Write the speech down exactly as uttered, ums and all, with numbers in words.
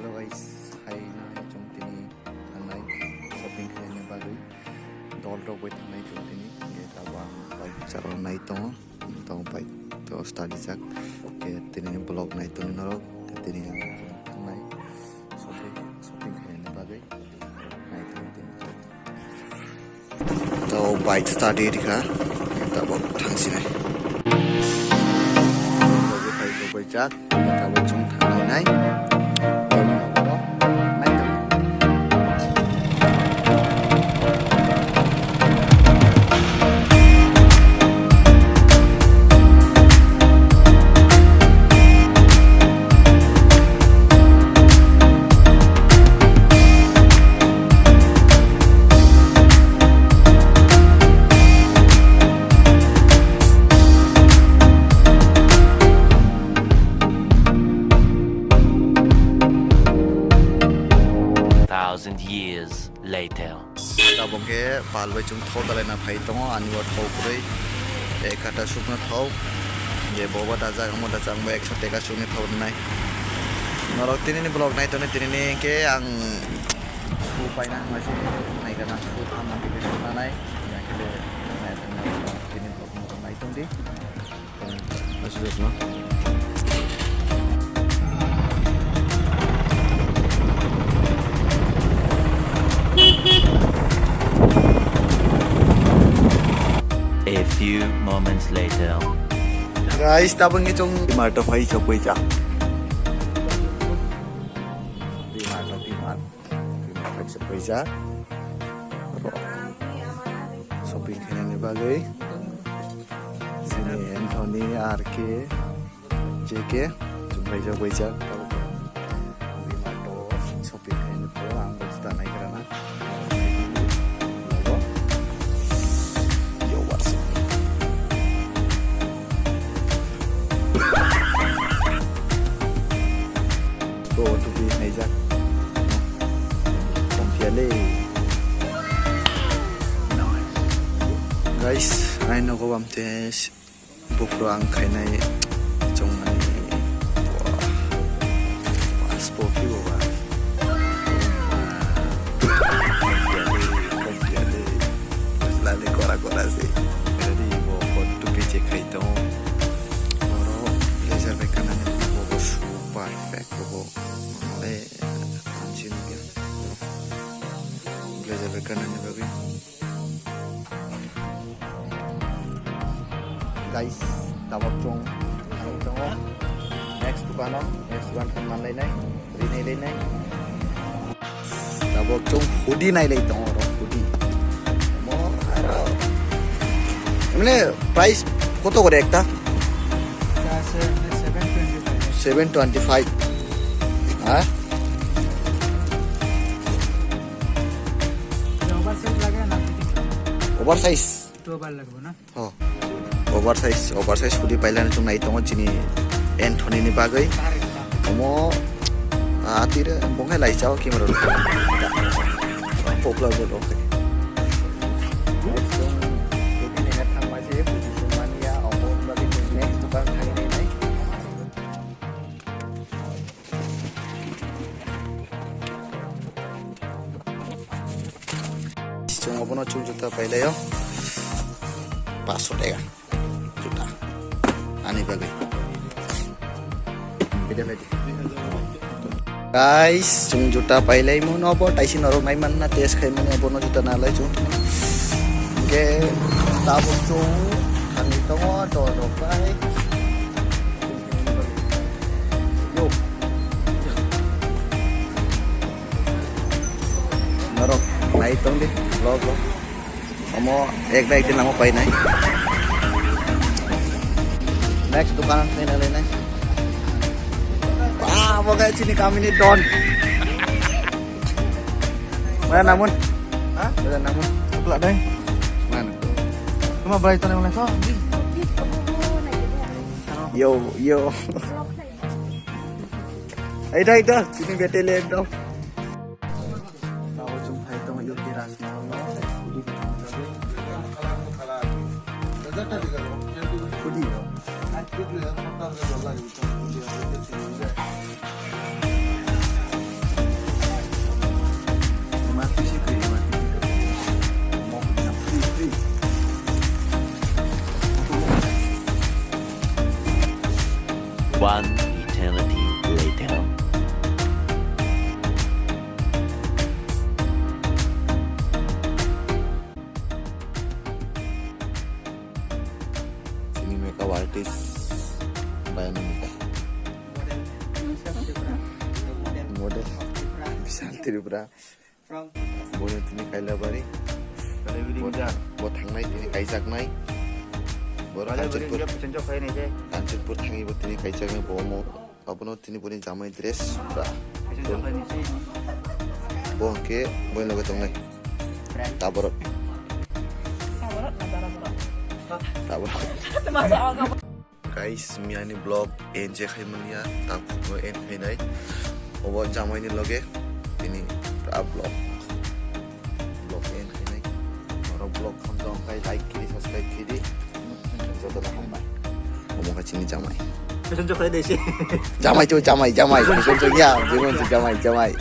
Guys, hai nai chwng tini thangnai shopping khaina bagwi dol rok bai thangnai chwng tini, hwnkhe tabuk ang bike chalainai tongo, tongo bike to start rijak, hwnkhe tini ni vlog nai tongwi norok, hwnkhe tini ang thangnai shopping, shopping khaina bagwi nai tongwi tini. To bike start di rikha, tabuk thangsinai. Tabuk hai tabuk jak, tabuk chwng thangnai nai. Thousand years later. Tabuk khe pal bai chwng thok dalai na phai tongo, ani o thok kwrwi ekata sukno thok, je bobo dajak, amo dajak, bo ekso teka sukni thok rwnai. Norok tini ni vlog nai toni, tini ni khe ang su paina hwnma se nai gana, su thamma khe su nanai, ya khe le nai tongna tini vlog no nai tong di. A few moments later. Guys, tabuk ni chwng D-Mart o phai chok pai cha. D-Mart o, D-Mart. Kaisa paisa. Shopping khainani bagwi. Sini Anthony, R K, J K. Chwng paijak paijak. Shopping khainani bagwi ang juta naigrana. Yo, what's up? Go to be naijak. Tongphiyale. Guys, ai nogo bam te buphuru ang khainai chongmani. Wah. Pas po phi bo ba. Tongphiyale, tongphiyale. Lale kora kora se. Ready bo hot to be je khai tong. Oro blazer bai kanani bo bo su perfect bo bo. Ale, hanchi nukya. Blazer bai kanani bagwi. Guys, tabuk chwng thangwi tongo. Next dukano, next dukan thang manlainai, rinailainai. Tabuk chwng hoodie nailai tongo oro, hoodie. Mo aro, mane price koto kore ekta? Seven twenty five. Ha? Oversize lage na fitting? Oversize. Two bar lagbo na? Oh. Oversize, oversize hoodie pailani chwng nai tongo chini Anthony ni bagwi. Omo, ah, tire bongkhe lai chao camera. Popular bo rok. Next song, hoodie nene thangma se, hoodie song mania, omo bagwi next dukan thangwi nai. Chwng obono chwng juta pailaio. Paso tega juta. Ani bagwi. Guys, chwng juta pailaimo no bo taisi norok naimanna test khaimani obono juta nalai chwng. Hwnkhe tabuk chwng thangwi tongo dol rok bai. Yo. Norok nai tong di vlog o. Omo ek na ek din lama painai. Next dukan nai nai nai. Wah, bo guys, ini kami ni don. Mana namun? Hah? Mana namun? Pelak dai. Mana? Cuma belai tanah mana kau? Yo, yo. Aida, aida, sini bete le dong. Tahu jumpai tong yo kira semua. Kudi. One eternity later. Sini makeup artist Bayanamika. Model Vishal Tripura. Bono tini Kailabari. Bo, bo thangnai tini kaijaknai. Boro Kanchanpur. Kanchanpur thangwi bo tini kaijaknai bo omo. Abono tini boni jamai dress bra. Bo hwnkhe boni loge tongnai. Taborot. Taborot. Guys, miyani vlog enjoy khai manya, ta khukno end khainai. Obo jamai ni loge tini a vlog. Vlog end khainai. Oro vlog khamjak khai like khidi, subscribe khidi. Joto no hambai. Omo kha chini jamai. Fashion show khai dei se. Jamai to jamai, jamai. Fashion show ya, jemon jamai, jamai.